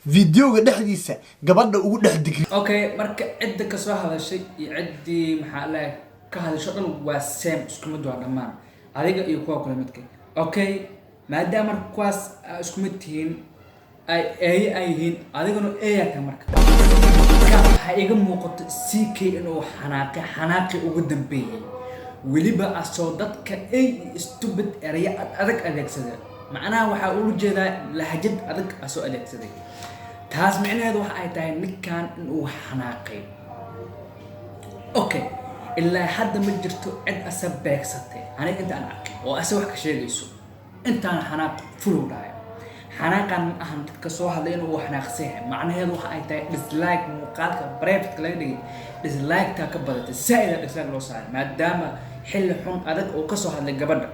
Videoga dhexdiisa gabadha ugu dhex digri. Okay, marka cidda kasoo hadashay iyo ciddii maxaa la ka hadasho dhan waa same, isku mid waa dhammaan, adiga iyo kuwa kula midka. Okay, maadaama marka kuwaas aa isku mid tihiin, ay eeye ay yihiin, adiguna eeyaa tahay. Marka waxaa iga muuqato CK inuu xanaaqay, xanaaqii ugu dambeeyey, weliba asoo dadka ey iyo stupid erayo ad adag adeegsada. Macnaha waxaa ula jeedaa lahjad adag asoo adeegsaday. Taas micnaheedu waxa ay tahay ninkan inuu xanaaqay. Okay, ilaa hadda ma jirto cid asa beegsatay, aniga inta aan arkay, oo ase wax ka sheegayso. Intaan xanaaq fulow dhahay, xanaaqan ma ahan dadka soo hadlay inuu xanaaqsan yahay. Macnaheedu waxa ay tahay dislike muuqaalka private laga dhigay, dislike-taa ka badatay, saa-ida dislike loo saaray, maadaama xilli xun adag oo kasoo hadlay gabadha.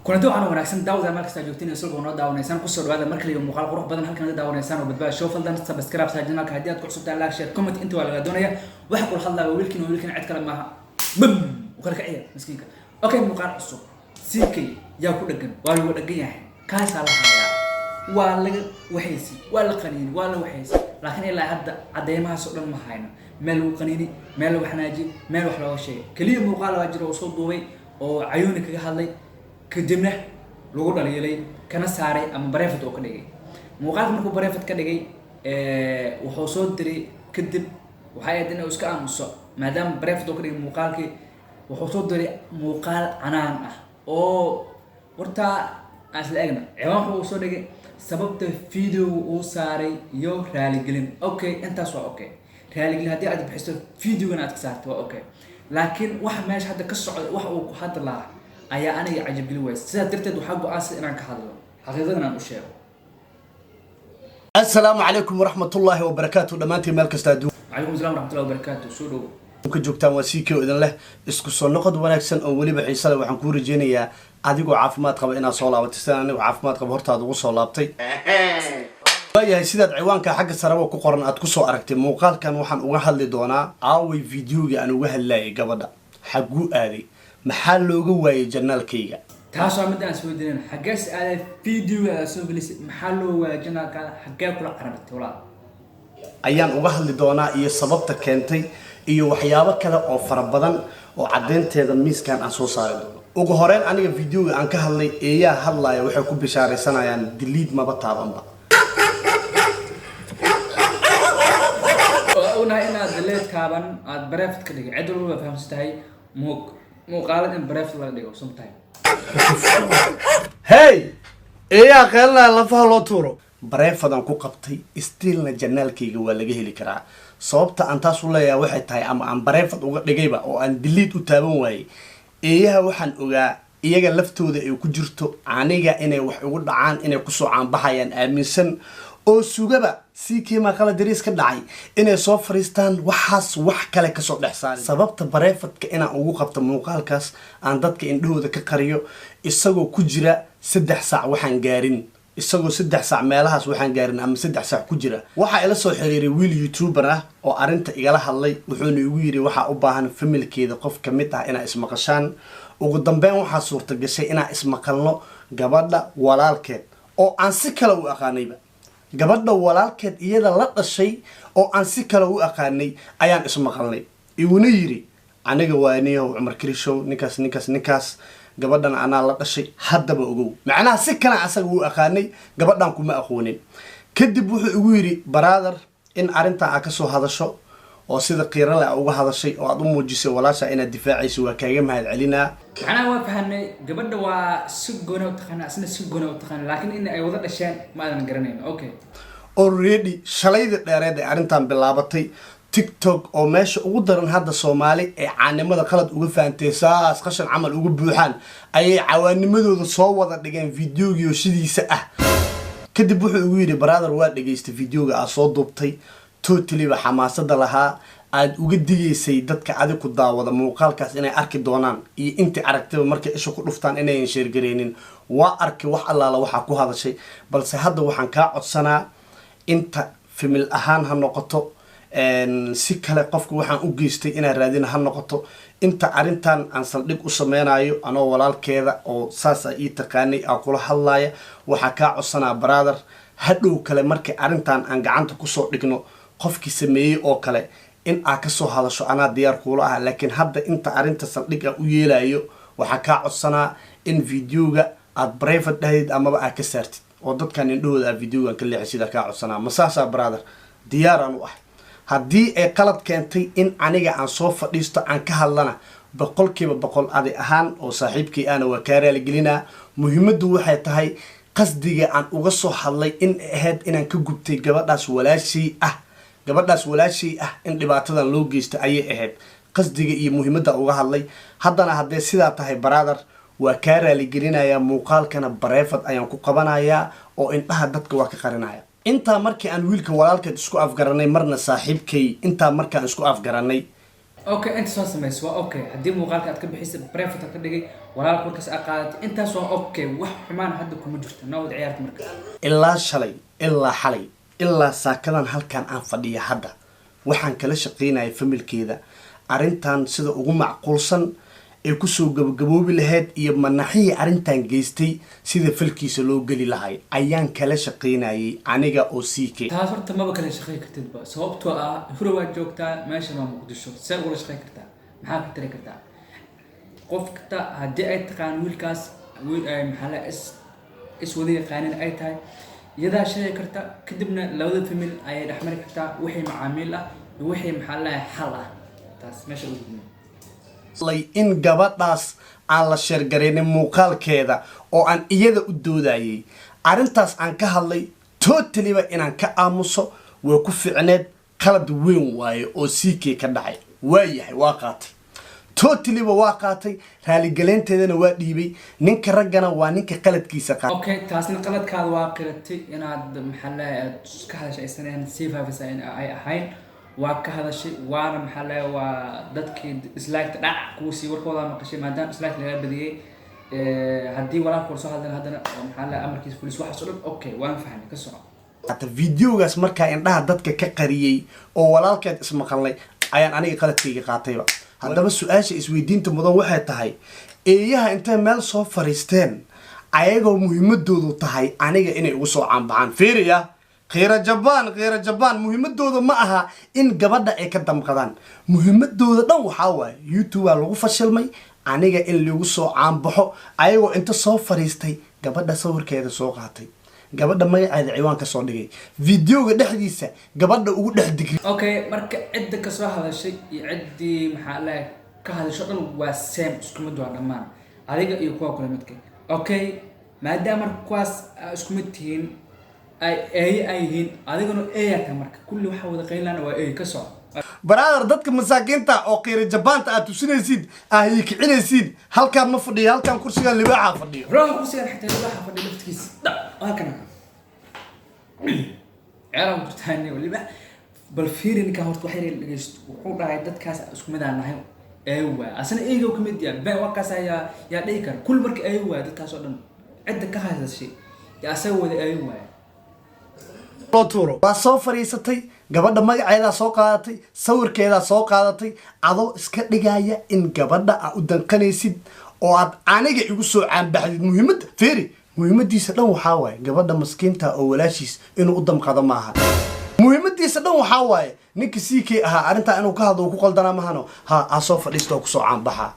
Kulanti waxaana wanaagsan daawada meel kasta joogtiin, isagoo noo daawanaysaan. Kusoo dhawaada mar kale iyo muuqaal qurux badan halkan naga daawanaysaan oo Badbaada Show. Fadlan subscribe saa channelka haddii aad ku cusubtahay, like, share, comment inta waa laga doonaya. Waxa kula hadlaya waa wiilkiin, waa wiilkiin, cid kale maaha. Bam u kala kiciya miskiinka. Okay, muuqaal cusub. CK yaa ku dhagan? Waa lagu dhagan yahay, kaasaa la hayaa, waa laga waxaysi, waa la qaniini, waa la waxaysi, laakiin ilaa hadda cadeymahaas oo dhan ma hayno. Meel lagu qaniini, meel lagu xanaajiyey, meel wax looga sheegay. Keliya muuqaal waa jira oo soo duubay oo cayuuni kaga hadlay, kadibna lagu dhaliilay, kana saaray ama private oo ka dhigay muuqaalka. Markuu private ka dhigay, wuxuu soo diray kadib, waxay ahayd inuu iska aamuso maadaama private oo ka dhigay muuqaalkii. Wuxuu soo diray muuqaal canaan ah oo horta aan isla eegna. Ciwaan wuxuu soo dhigay sababta video uu saaray iyo raaligelin. Okay, intaas waa okay. Raaligelin haddii aad bixiso, videogana aad ka saarto, waa okay, laakiin waxa meesha hadda ka socda, wax uu ku hadlaa ayaa aniga cajabgelin waysa. Sidaas darteed waxaa go-aansan inaan ka hadlo, xaqiiqadan aan u sheego. Assalaamu calaykum waraxmatullaahi wabarakaatu dhammaantiin meel kasta adduunka Calaykum asalaam waraxmatullahi wabarakaatu. Soo dhow. ka joogtaan. Waa CK oo idin leh isku soo noqod wanaagsan oo weliba xiise leh. Waxaan kuu rajeynayaa adigoo caafimaad qaba inaad soo laabatay, sidaan anigoo caafimaad qaba hortaada ugu soo laabtay. Waayahay, sidaad ciwaanka xagga sareba ku qoran aad kusoo aragtay, muuqaalkan waxaan uga hadli doonaa aaway videoga aan uga hadlayay gabadha. Xaguu aaday? Maxaa looga waayay channelkayga? Taas waa mid aan soo dirin. Xaggees aaday videoga aad soo gelisay? Maxaa loo waayay channelkaada? Xaggee kula carartay, walaal? Ayaan uga hadli doonaa, iyo sababta keentay iyo waxyaabo kale oo fara badan oo caddeynteeda miiskan aan soo saari doono. Ugu horeyn, aniga videoga aan ka hadlay eeyaa hadlaya waxay ku bishaaraysanayaan delete maba taabanba. Oo ognahay inaad delete taaban, aad private ka dhigay. Cid walba waa fahamsan tahay muuqaalad in private laga dhigo sometime. Hey, eeyaa qeelanaya, lafaha loo tuuro. Private-an ku qabtay, still-na channelkayga waa laga heli karaa. Sababta aan taas u leeyahay waxay tahay, ama aan private uga dhigayba oo aan delete u taaban waayey, eeyaha waxaan ogaa iyaga laftooda ay ku jirto aniga inay wax ugu dhacaan, inay kusoo caanbaxayaan aaminsan oo sugaba si kiima qalad dariis ka dhacay inay soo fariistaan, waxaas wax kale kasoo dhex saari. Sababta private-ka inaan ugu qabto muuqaalkaas, aan dadka indhahooda ka qariyo, isagoo ku jira 3 saac waxaan gaarin, isagoo 3 saac meelahaas waxaan gaarin ama 3 saac ku jira, waxaa ila soo xiriiray wiil YouTuber ah oo arrinta igala hadlay. Wuxuuna igu yidhi waxaa u baahan familkeeda qof ka mid ah inaa ismaqashaan. Ugu dambeyn waxaa suurta gashay inaan ismaqalno gabadha walaalkeed oo aan si kale u aqaanayba. Gabadha walaalkeed iyada la dhashay oo aan si kale u aqaanay ayaan ismaqalnay. Iguna yidhi aniga waa niyahow Cumar Kirishow, ninkaas ninkaas ninkaas, gabadhan anaa la dhashay. Haddaba ogow, macnaha si kale asaga uu aqaanay, gabadhan kuma aqoonin. Kadib wuxuu igu yidhi, brother, in arrintan aad kasoo hadasho oo sida qiirale a uga hadashay oo aad u muujisay walaasha inaad difaacayso, waa kaaga mahad celinaa. Macnaha waa fahanay, gabadha waa si goona u taqaana, asna si goona u taqaana, laakiin in ay wada dhasheen ma aadan garanayn. Okay. Already shalayda dheereed ee arrintan bilaabatay, TikTok oo meesha ugu daran hadda Soomaali ee caanimada qalad uga fahantay, saas qashan camal uga buuxaan, ayay cawaanimadooda soo wada dhigeen videogiio sidiisa ah. Kadib wuxuu igu yidhi, brother, waa dhegaystay videoga aad soo duubtay, totally-ba xamaasada lahaa aad uga digaysay dadka adig ku daawada muuqaalkaas inay arki doonaan iyo intii aragtiba markay isha ku dhuftaan inayan share-gareynin. Waa arkay wax allaala waxaa ku hadashay, balse hadda waxaan kaa codsanaa inta family ahaan ha noqoto, si kale qofka waxaan u geystay inaan raadina ha noqoto, inta arrintan aan saldhig u sameynayo anoo walaalkeeda oo saas a ii taqaanay aa kula hadlaaya, waxaa kaa codsanaa, brother, Hadhow kale markii arrintan aan gacanta kusoo dhigno, qofkii sameeyey oo kale in aad kasoo hadasho anaa diyaar kuula ah. Laakiin hadda inta arrinta saldhig a u yeelayo, waxaa kaa codsanaa in videoga aad private dhahdid amaba aad ka saartid oo dadkan indhahooda aad videogan ka leexisida kaa codsanaa. Ma saasaa, brother? Diyaaraan u ah. Haddii ay qalad keentay in aniga aan soo fadhiisto aan ka hadlana, 100% adi ahaan oo saaxiibkii ahna waa kaa raaligelinaa. Muhiimaddu waxay tahay qasdiga aan uga soo hadlay in ahayd inaan ka gubtay gabadhaas walaashay ah. Gabadhaas walaashay ah in dhibaatadan loo geysta ayay ahayd qasdiga iyo muhiimadda uga hadlay. Haddana haddee sidaa tahay, brother, waa kaa raaligelinayaa. Muuqaalkana private ayaan ku qabanayaa oo indhaha dadka waa ka qarinaya. Intaa markii aan wiilka walaalkeed isku afgaranay, marna saaxiibkay, intaa markaan isku afgaranay. Okay, inta soo samayso waa okay. Haddii muuqaalka aad ka bixisay, private aad ka dhigay, walaalka warkaas aad qaadatay, intaas waa okay. Wax xumaan hadda kuma jirto. Noo wada ciyaarta marka. Ilaa shalay, ilaa xalay, ilaa saakadan halkan aan fadhiya hadda, waxaan kala shaqaynaya familkeeda arrintan sida ugu macquulsan ee kusoo gabagaboobi lahayd iyo manaxihii arrintan geystay sida falkiisa loo geli lahay ayaan kala shaqaynayay aniga oo CK. Taas horta maba kala shaqey kartidba, sababtoo ah Hura waad joogtaa, meeshan waa Muqdisho. See ugula shaqey kartaa? Maxaa ka tari kartaa qofka haddii ay taqaan wiilkaas wiil ay maxaa la is wada yaqaanin ay tahay? Iyadaa sheegi karta, kadibna labada famil ayay dhexmari kartaa wixii macaamiil ah iyo wixii maxaa la xal ah. Taas meesha ugu gudmo. Lay in gabadhaas aan la sheergaraynin muuqaalkeeda oo aan iyada u doodayay, arrintaas aan ka hadlay, totally-ba inaan ka aamuso way ku ficneed. Qalad weyn waaye oo CK ka dhacay. Waa yahay, waa qaatay, totally-ba waa qaatay, raaligelinteedana waa dhiibay. Ninka raggana waa ninka qaladkiisa qaatay. Okay, taasna qaladkaada waa qiratay inaad maxaa la aad ka hadashay aysan ahayn, sii faafisa in ay ahayn. Waa ka hadashay, waana maxaa la waa dadkii dislike dhac kuusii warkooda maqashay maadaama dislike laga badiyey. Haddii walaalka war soo hadlan haddana oo maxaa la amarkiisa fulis, waxaas oo dhan okay, waan fahmay. Ka soco. Hata videogaas markaa indhaha dadka ka qariyey oo walaalkeed ismaqalnay ayaan aniga qaladkayga qaatayba. Haddaba su-aasha isweydiinta mudan waxay tahay, eeyaha intay meel soo fariisteen ayagoo muhiimadoodu tahay aniga inay ugu soo caanbaxaan, fiiriya, khiira jabaan, khiira jabaan, muhiimadooda ma aha in gabadha ay ka damqadaan. Muhiimadooda dhan waxaa waaye YouTube aa lagu fashilmay, aniga in lagu soo caanbaxo. Ayagoo inta soo fariistay gabadha sawirkeeda soo qaatay, gabadha magaceeda ciwaan ka soo dhigay, videoga dhexdiisa gabadha ugu dhex digri. Okay, marka cidda kasoo hadashay iyo ciddii maxaa la ka hadasho dhan waa same, isku mid waa dhammaan, adiga iyo kuwa kula midka. Okay, maadaama marka kuwaas aa isku mid tihiin, ay eeye ay yihiin, adiguna eeyaa tahay, marka kulli waxaa wada qaylana waa eey. Ka soco. Brother, dadka masaakiinta oo qiira jabaanta aad tusinaysid, ah kicinaysid, halkaan ma fadhiyo, halkaan kursigan libaaxa fadhiyo. Roha kursigan xitaa libaaxa fadhiyo laftigiisa dha waa kana ceeraa ku jirtaan libaax. Bal fiiri ninkan horta, wax yar dhegeysto. Wuxuu dhahay dadkaas isku mid aan nahay, ee waay asna eegow ka mid yahay ben wakaas ayaa yaa dhihi kara kul. Marka ee waay dadkaas oo dhan cidda ka hadashay yaa asaga wada ee waay. Loo tuuro waa soo fadhiisatay, gabadha magaceedaa soo qaadatay, sawirkeedaa soo qaadatay, adoo iska dhigaya in gabadha aa u danqanaysid oo aad aniga igu soo caanbaxdid. Muhiimadda fiiri, muhiimadiisa dhan waxaa waaye gabadha maskiinta oo walaashiis inuu u damqado maaha. Muhiimadiisa dhan waxaa waaye ninka CK ahaa arrintaa inuu ka hadlo uu ku qaldanaa mahano, ha aa soo fadhiista oo kusoo caanbaxa.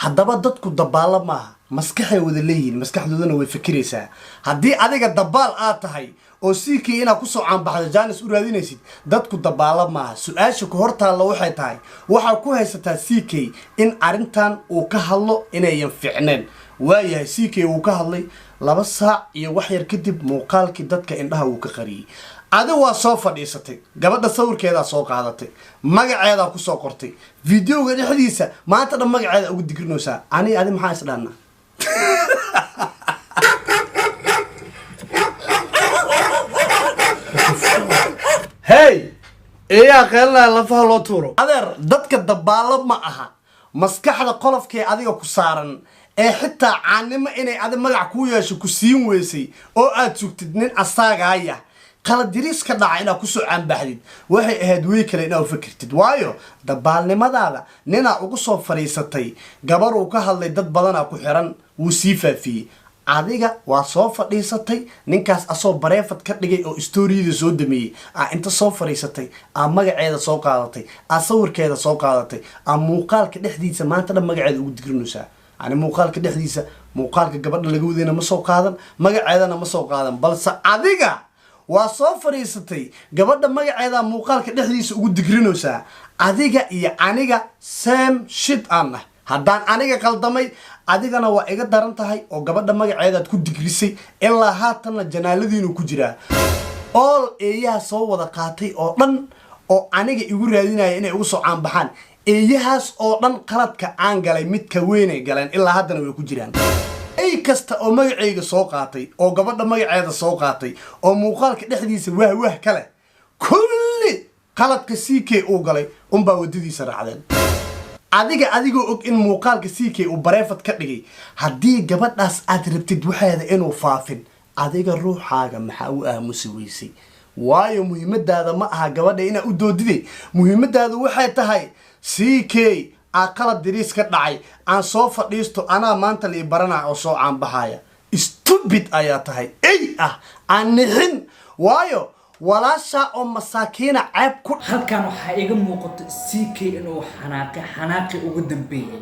Haddaba dadku dabaalo maaha, maskaxay wada leeyihiin, maskaxdoodana way fikiraysaa. Haddii adiga dabaal aad tahay oo CK inaad kusoo caanbaxdo chance u raadinaysid, dadku dabaalo maaha. Su-aasha ku hortaalla waxay tahay, waxaa ku haysataa CK in arrintan uu ka hadlo inayan ficneen. Waayahay, CK wuu ka hadlay. 2 saac iyo wax yar kadib muuqaalkii dadka indhaha wuu ka qariyey. Adi waa soo fadhiisatay, gabadha sawirkeedaa soo qaadatay, magaceedaa kusoo qortay, videoga dhexdiisa maanta dhan magaceeda ugu digrinaysaa. Ani adi maxaa isdhahnaa? Hey, eeyaa qeelinaya, lafaha loo tuuro. Adeer, dadka dabaalo ma aha. Maskaxda qolofkee adiga ku saaran ee xitaa caanimo inay adi magac kuu yeesho ku siin weysay oo aad sugtid nin asaagaaya qalad yariis ka dhaca inaad kusoo caanbaxdid, waxay ahayd wey kale inaad ufikirtid. Waayo, dabaalnimadaada ninaa ugu soo fadhiisatay gabar uu ka hadlay, dad badanaa ku xiran, wuu sii faafiyey. Adiga waa soo fadhiisatay ninkaas asoo private ka dhigay oo storyada soo dameeyey. Aa inta soo fadhiisatay, aa magaceeda soo qaadatay, aa sawirkeeda soo qaadatay, aa muuqaalka dhexdiisa maanta dhan magaceeda ugu digrinaysaa. Yani muuqaalka dhexdiisa, muuqaalka gabadha laga wadayna ma soo qaadan, magaceedana ma soo qaadan, balse adiga waa soo fadhiisatay, gabadha magaceeda muuqaalka dhexdiisa ugu digrinaysaa. Adiga iyo aniga same shit aan ah. Haddaan aniga qaldamay, adigana waa iga daran tahay oo gabadha magaceedaad ku digrisay. Ilaa haatanna janaaladiinu ku jiraa. Ool eeyaha soo wada qaatay oo dhan oo aniga igu raadinaya inay igu soo caanbaxaan, eeyahaas oo dhan qaladka aan galay midka weynay galeen, ilaa haddana way ku jiraan. Ey kasta oo magacayga soo qaatay oo gabadha magaceeda soo qaatay oo muuqaalka dhexdiisa wah wah kale, kulli qaladka CK uu galay unbaa waddadiisa raacdeen. Adiga adigoo og in muuqaalka CK uu private ka dhigay, haddii gabadhaas aad rabtid waxeeda inuu faafin, adiga ruuxaaga maxaa u aamusi weysay? Waayo muhiimadaada ma aha gabadha inaa u doodiday. Muhiimadaadu waxay tahay CK aa qalad diriis ka dhacay, aan soo fadhiisto, anaa maanta lii baranaya oo soo caanbaxaya. Stupid ayaa tahay, ey ah aan nixin, waayo walaashaa oo masaakiina ceeb ku Halkan waxaa iga muuqato CK inuu xanaaqay, xanaaqii ugu dambeeyey,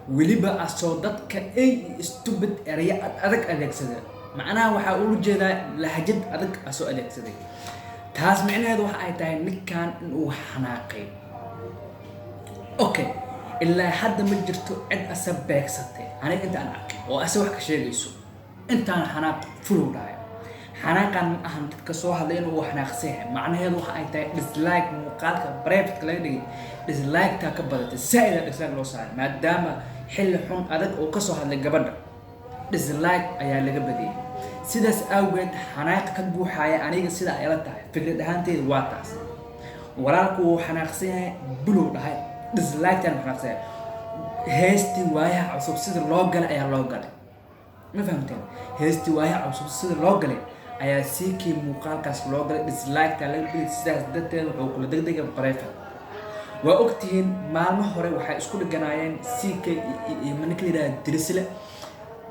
weliba asoo dadka ey iyo stupid erayo ad adag adeegsada. Macnaha waxaa ula jeedaa lahjad adag asoo adeegsaday. Taas micnaheedu waxa ay tahay ninkan inuu xanaaqay. Okay, ilaa hadda ma jirto cid asa beegsatay aniga inta aan arkay oo ase wax ka sheegayso. Intaan xanaaq fulow dhahay. Xanaaqan ma ahan dadka soo hadlay inuu xanaaqsan yahay. Macnaheedu waxa ay tahay dislike muuqaalka private laga dhigay, dislike-ta ka badatay saa-ida dislike loo saaray, maadaama xilli xun adag oo kasoo hadlay gabadha, dislike ayaa laga badiyay. Sidaas awgeed xanaaq ka guuxaya aniga sida ay la tahay, fikrad ahaanteeda waa taas. Walaalku wuu xanaaqsan yahay, bulow dhahay, dislike-tan xanaaqsan yahay. Heestii Waayaha Cusub sida loo galay ayaa loo galay, ma fahamteen? Heestii Waayaha Cusub sida loo galay ayaa siikii muuqaalkaas loo galay, dislike-ta laga badiyay. Sidaas darteed wuxuu kula degdega private. Waa ogtihiin, maalmo hore waxay isku dhiganaayeen CK iyo ninka la yidhaha Dirisle.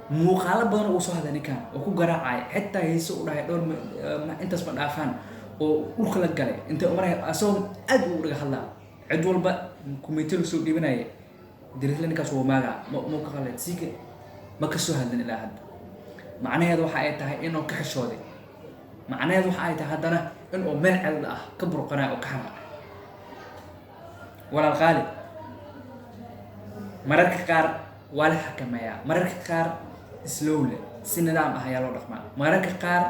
Muuqaalo badan uu soo hadlay ninkan oo ku garaacaya, xitaa heese u dhahay dhowr intaas ma dhaafaan oo dhulka la galay intay umaraya, asagoo aad ugu dhaga hadlaa. Cid walba comment lagu soo dhiibanaya, Dirisle ninkaas wuu maagaa ma ka hadlay. CK ma ka soo hadlin ilaa hadda. Macnaheedu waxa ay tahay inuu ka xishooday. Macnaheedu waxa ay tahay haddana inuu meel cedad ah ka burqanayo oo ka xanaaqay. Walaal qaali, mararka qaar waa la xakameeyaa, mararka qaar slowly, si nidaam ah ayaa loo dhaqmaa. Mararka qaar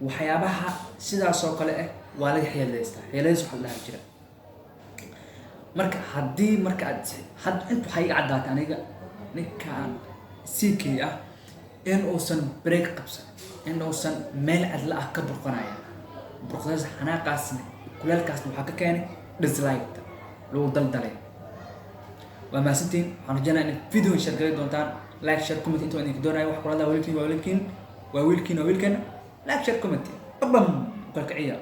waxyaabaha sidaas oo kale ah waa laga xeeladaystaa. Xeeladays waxa la dhaha jira. Marka haddii marka aad had inta waxaa iga caddaatay aniga ninkan CK ah in uusan break qabsan, in uusan meel cadla ah ka burqanaya. Burqadaas, xanaaqaasna, kuleelkaasna waxaa ka keenay dislike lagu daldalay. Waa mahadsantihiin. Waxaan rajeynaya in video share gali doontaan. Like, share, comment intuu idinka doonayo. Wax kula hadlaa wiilkiin, waa wiilkiin, waa wiilkiin, waa wiilkeena. Like, share, comment, babam, kala kiciya.